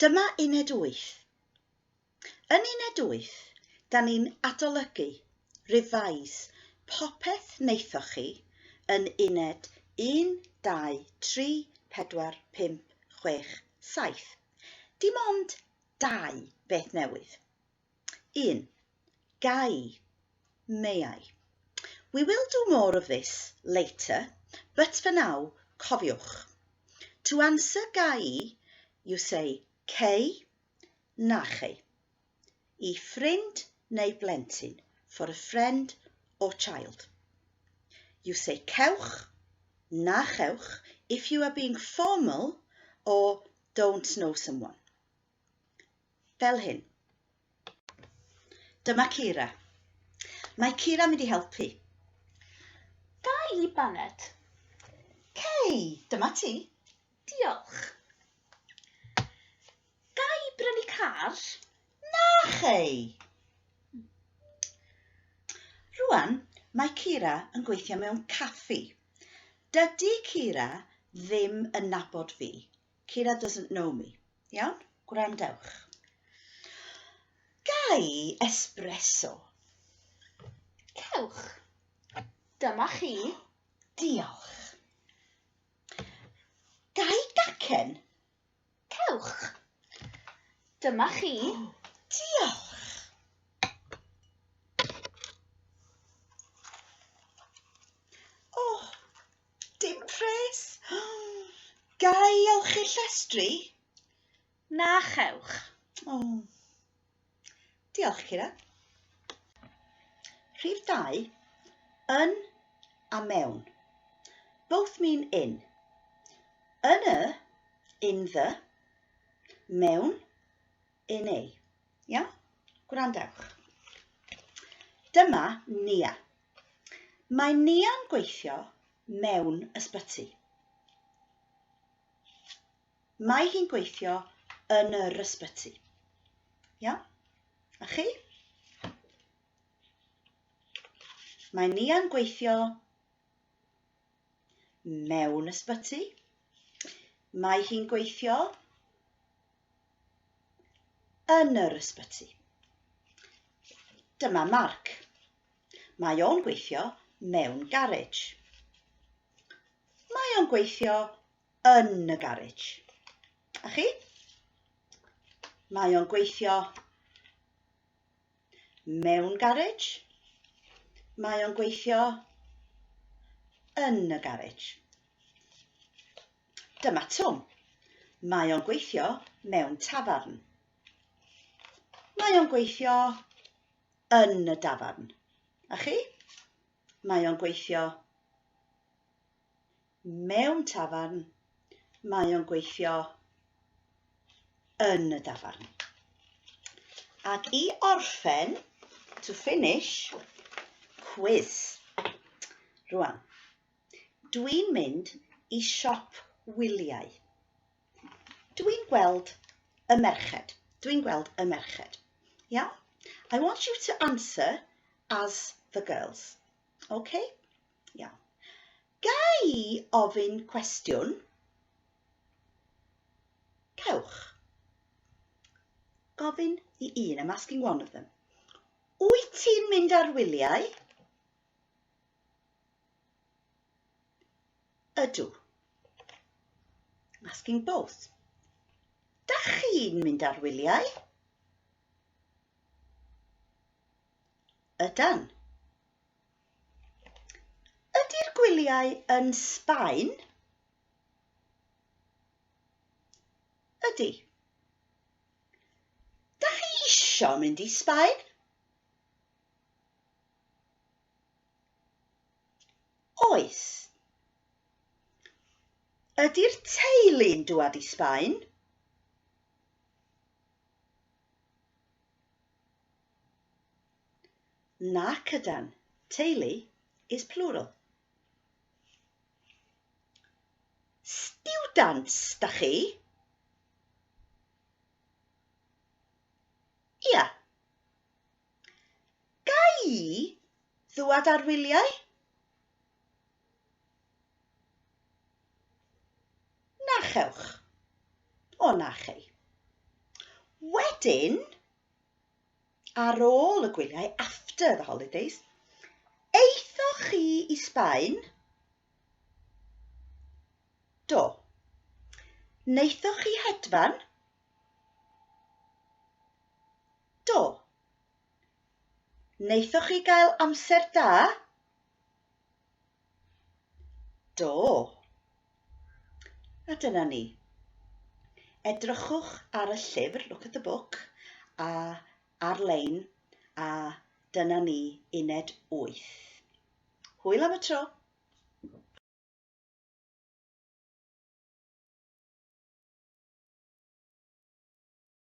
Dyma uned wyth. Yn uned wyth, da ni'n adolygu, revise, popeth wnaethoch chi yn uned 1, 2, 3, 4, 5, 6, 7. Dim ond dau beth newydd. 1. Ga i. May I. We will do more of this later, but for now, cofiwch. To answer ga i, you say cei, na chei. I ffrind neu blentyn, for a friend or child. You say cewch, na chewch, if you are being formal or don't know someone. Fel hyn. Dyma Kira. Mae Kira'n mynd i helpu. Ga i baned? Cei, dyma ti. Diolch. Ga i brynu car? Na chei! Rwan, mae Kira yn gweithio mewn caffi. Dydy Kira ddim yn nabod fi. Kira doesn't know me. Iawn? Gwrandewch. Ga i espresso? Cewch. Dyma chi. Diolch. Ga i gacen? Cewch. Dyma chi. Diolch. Oh, Dim pres. Ga i olchi'r llestri? Na chewch. O. Diolch, Kira. Rhif 2. Yn a mewn. Both mean in. Yn y, in the, mewn, in a. Iawn? Gwrandewch. Dyma Nia. Mae Nia'n gweithio mewn ysbyty. Mae hi'n gweithio yn yr ysbyty. Iawn? A chi? Mae Nia'n gweithio mewn ysbyty. Mae hi'n gweithio yn yr ysbyty. Dyma Mark. Mae o'n gweithio mewn garej. Mae o'n gweithio yn y garej. A chi? Mae o'n gweithio mewn garej. Mae o'n gweithio yn y garej. Dyma Twm. Mae o'n gweithio mewn tafarn. Mae o'n gweithio yn y dafarn. A chi? Mae o'n gweithio mewn tafarn. Mae o'n gweithio yn y dafarn. Ac i orffen, to finish, quiz. Rwan, Dwi'n mynd i siop wyliau. Dwi'n gweld y merched. Dwi'n gweld y merched. Iawn? I want you to answer as the girls. Okay? Iawn. Ga i ofyn cwestiwn? Cewch. Gofyn i un. I'm asking one of them. Wyt ti'n mynd ar wyliau? Ydw. Asking both. Dach chi'n mynd ar wyliau? Ydan. Ydy'r gwyliau yn Sbaen? Ydy. Dach chi isio mynd i Sbaen? Oes. Ydy'r teulu'n dŵad i Sbaen? Nac ydan. Teulu is plural. Stiwdants, da chi? Ia. Ga i ddwad ar wyliau? Na chewch. O na chei. Wedyn, ar ôl y gwyliau, after the holidays, aethoch chi i Sbaen? Do. Wnaethoch chi hedfan? Do. Wnaethoch chi gael amser da? Do. A dyna ni. Edrychwch ar y llyfr, look at the book, a ar-lein, a dyna ni, uned 8. Hwyl am y tro!